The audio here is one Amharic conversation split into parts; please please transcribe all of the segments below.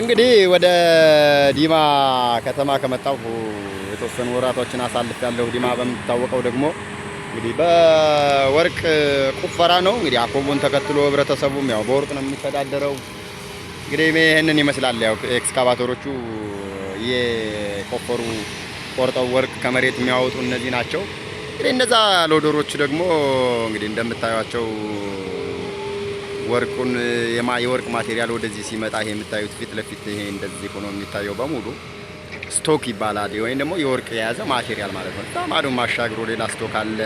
እንግዲህ ወደ ዲማ ከተማ ከመጣሁ የተወሰኑ ወራቶችን አሳልፌያለሁ። ዲማ በምታወቀው ደግሞ እንግዲህ በወርቅ ቁፈራ ነው። እንግዲህ አኮቦን ተከትሎ ህብረተሰቡም ያው በወርቅ ነው የሚተዳደረው። እንግዲህ ይህንን ይመስላል። ያው ኤክስካቫተሮቹ እየቆፈሩ ቆርጠው ወርቅ ከመሬት የሚያወጡ እነዚህ ናቸው። እንግዲህ እነዛ loader ኦች ደግሞ እንግዲህ እንደምታዩቸው ወርቁን የወርቅ material ወደዚህ ሲመጣ፣ ይሄ የምታዩት ፊት ለፊት ይሄ እንደዚህ ሆኖ የሚታየው በሙሉ stock ይባላል። ወይም ደግሞ የወርቅ የያዘ material ማለት ነው። በጣም ማዶ ማሻግሮ ሌላ stock አለ።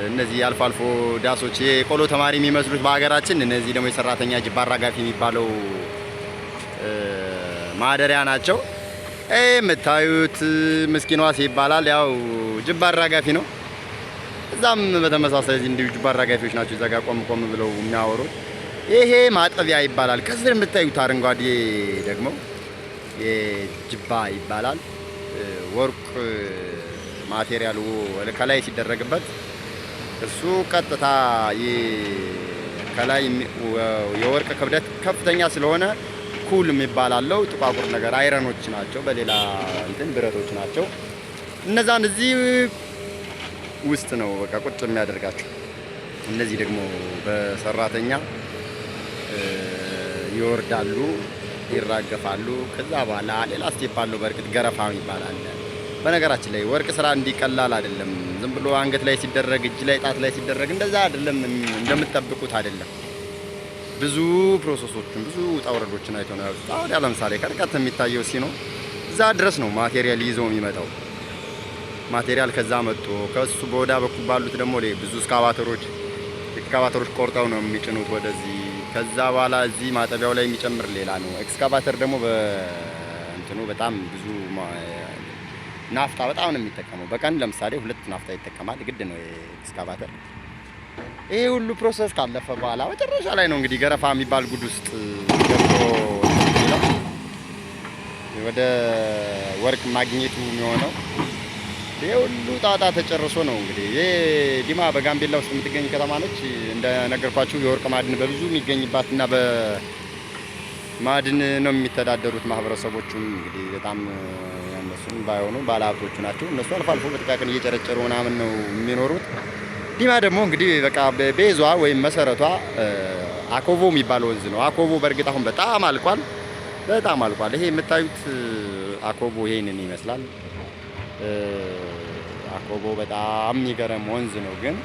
እነዚህ አልፎ አልፎ ዳሶች የቆሎ ተማሪ የሚመስሉት በሀገራችን፣ እነዚህ ደግሞ የሰራተኛ ጅባ አራጋፊ የሚባለው ማደሪያ ናቸው። ይህ የምታዩት ምስኪን ዋሴ ይባላል። ያው ጅባ አራጋፊ ነው። እዛም በተመሳሳይ እንዲሁ ጅባ አራጋፊዎች ናቸው። እዛ ጋር ቆም ቆም ብለው የሚያወሩት። ይሄ ማጠቢያ ይባላል። ከስር የምታዩት አረንጓዴ ደግሞ የጅባ ይባላል። ወርቅ material ኡ ከላይ ሲደረግበት እሱ ቀጥታ ከላይ የወርቅ ክብደት ከፍተኛ ስለሆነ ኩል የሚባል አለው። ጥቋቁር ነገር iron ኦች ናቸው፣ በሌላ እንትን ብረቶች ናቸው። እነዛን እዚህ ውስጥ ነው በቃ ቁጭ የሚያደርጋቸው። እነዚህ ደግሞ በሰራተኛ ይወርዳሉ፣ ይራገፋሉ። ከዛ በኋላ ሌላ step አለው። በእርግጥ ገረፋ ይባላል። በነገራችን ላይ ወርቅ ስራ እንዲቀላል አይደለም። ዝም ብሎ አንገት ላይ ሲደረግ፣ እጅ ላይ፣ ጣት ላይ ሲደረግ እንደዛ አይደለም፣ እንደምትጠብቁት አይደለም። ብዙ process ኦችን፣ ብዙ ውጣ ውረዶችን አይቶ ነው ያወጡት። አሁን ለምሳሌ ከርቀት የሚታየው ሲኖ እዛ ድረስ ነው material ይዞ የሚመጣው። Material ከዛ መጥቶ ከሱ በወዳ በኩል ባሉት ደግሞ ብዙ ኤክስካቫተሮች ቆርጠው ነው የሚጭኑት ወደዚህ። ከዛ በኋላ እዚህ ማጠቢያው ላይ የሚጨምር ሌላ ነው። ኤክስካቫተር ደግሞ በእንትኑ በጣም ብዙ ናፍጣ በጣም ነው የሚጠቀመው። በቀን ለምሳሌ ሁለት ናፍጣ ይጠቀማል። ግድ ነው ኤክስካቫተር። ይሄ ሁሉ process ካለፈ በኋላ መጨረሻ ላይ ነው እንግዲህ ገረፋ የሚባል ጉድ ውስጥ ገብቶ ወደ ወርቅ ማግኘቱ የሚሆነው። ይሄ ሁሉ ጣጣ ተጨርሶ ነው እንግዲህ። ይሄ ዲማ በጋምቤላ ውስጥ የምትገኝ ከተማ ነች። እንደነገርኳችሁ የወርቅ ማዕድን በብዙ የሚገኝባትና በማዕድን ነው የሚተዳደሩት ማህበረሰቦቹም። እንግዲህ በጣም እነሱም ባይሆኑ ባለሀብቶቹ ናቸው። እነሱ አልፎ አልፎ በጥቃቅን እየጨረጨሩ ምናምን ነው የሚኖሩት። ዲማ ደግሞ እንግዲህ በቃ base ዋ ወይም መሰረቷ አኮቦ የሚባል ወንዝ ነው። አኮቦ በእርግጥ አሁን በጣም አልቋል፣ በጣም አልቋል። ይሄ የምታዩት አኮቦ ይሄንን ይመስላል። አኮቦ በጣም የሚገርም ወንዝ ነው። ግን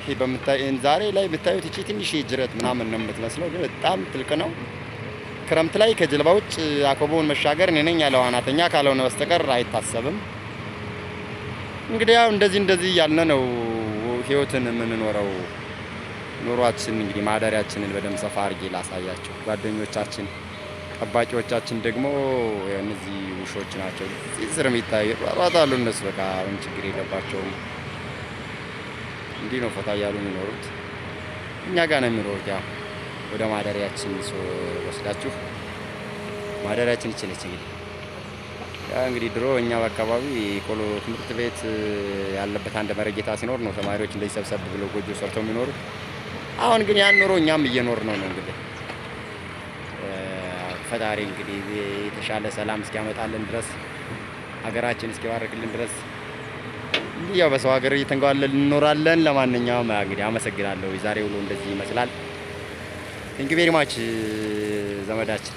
ይሄ ዛሬ ላይ የምታዩት እቺ ትንሽ ጅረት ምናምን ነው የምትመስለው፣ ግን በጣም ጥልቅ ነው። ክረምት ላይ ከጀልባ ውጭ አኮቦውን መሻገር እኔ ነኝ ያለ ዋናተኛ ካልሆነ በስተቀር አይታሰብም። እንግዲህ ያው እንደዚህ እንደዚህ እያልን ነው ህይወትን የምንኖረው። ኑሯችን እንግዲህ ማደሪያችንን በደንብ ሰፋ አድርጌ ላሳያቸው። ጓደኞቻችን ጠባቂዎቻችን ደግሞ እነዚህ ውሾች ናቸው። እዚህ ስር የሚታዩ ይሯሯጣሉ። እነሱ በቃ አሁን ችግር የለባቸውም። እንዲህ ነው ፈታ እያሉ የሚኖሩት። እኛ ጋር ነው የሚኖሩት። ያው ወደ ማደሪያችን ወስዳችሁ ማደሪያችን ይችለች። እንግዲህ ያ እንግዲህ ድሮ እኛ በአካባቢ ቆሎ ትምህርት ቤት ያለበት አንድ መረጌታ ሲኖር ነው ተማሪዎች እንደዚህ ሰብሰብ ብለው ጎጆ ሰርተው የሚኖሩት። አሁን ግን ያን ኑሮ እኛም እየኖር ነው እንግዲህ። ፈጣሪ እንግዲህ የተሻለ ሰላም እስኪያመጣልን ድረስ፣ ሀገራችን እስኪባርክልን ድረስ እንዲህ ያው በሰው ሀገር እየተንገዋለን እንኖራለን። ለማንኛውም እንግዲህ አመሰግናለሁ። የዛሬ ውሎ እንደዚህ ይመስላል። Thank you very much ዘመዳችን።